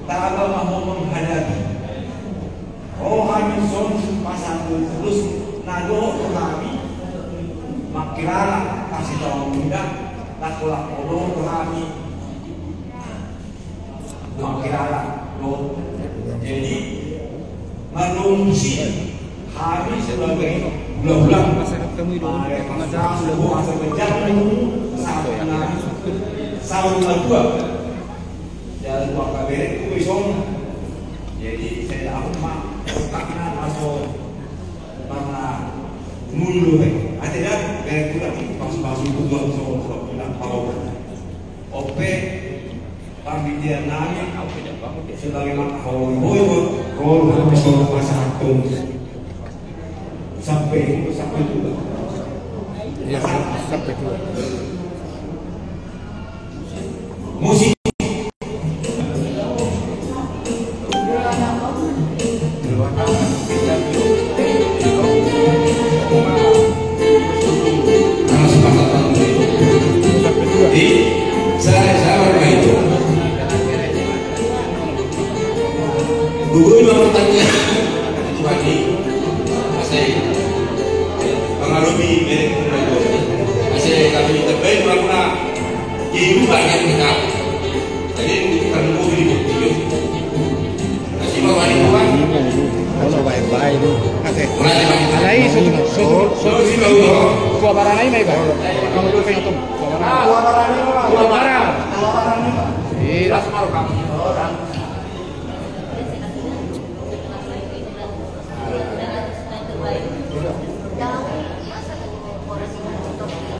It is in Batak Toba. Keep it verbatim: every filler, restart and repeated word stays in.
Taba ma ho menghadapi. Ro hami dison pasahat terus na dohot tu hami. Mangkilala, kasih tahu muda, laku-laku dohot tu hami. Mangkilala, dohot. Jadi, marlombu si hami sebagai hula-hula. Masa ketemu itu, pengacara hula-hula. Saur matua. Jalan dua kabarek ku isong. Jadi, saya tahu, Mak, otaknya langsung mana mundur, eh. Ada dah, kayak kurang, pas-pas itu gua langsung, gua bilang, "Tahu." Ope, pambidian nami, sebagai mata hoi, hoi, hoi, hoi, hoi, hoi, hoi, hoi, sampai, sampai juga. Iya, sampai juga. Musik. Di, saya, saya baru main. Gugui ma pertanyaan. Tuhan i, asa i, mangalobi, eh, asa i, kami terbaik, melakukan, ya, ini banyak kita. Jadi, kan mau di bukti, yo. Kasih bawa ini, Tuhan. Kalau baik-baik, itu. Kasih. Mulai, Tuhan. Alai, satu, satu, satu. Kalau sih, bawa. Tua barang lain, baik, Pak. Kalau dua pengen, tua barang. Tua barang. Tua barang. Iya. Kasih baru kamu.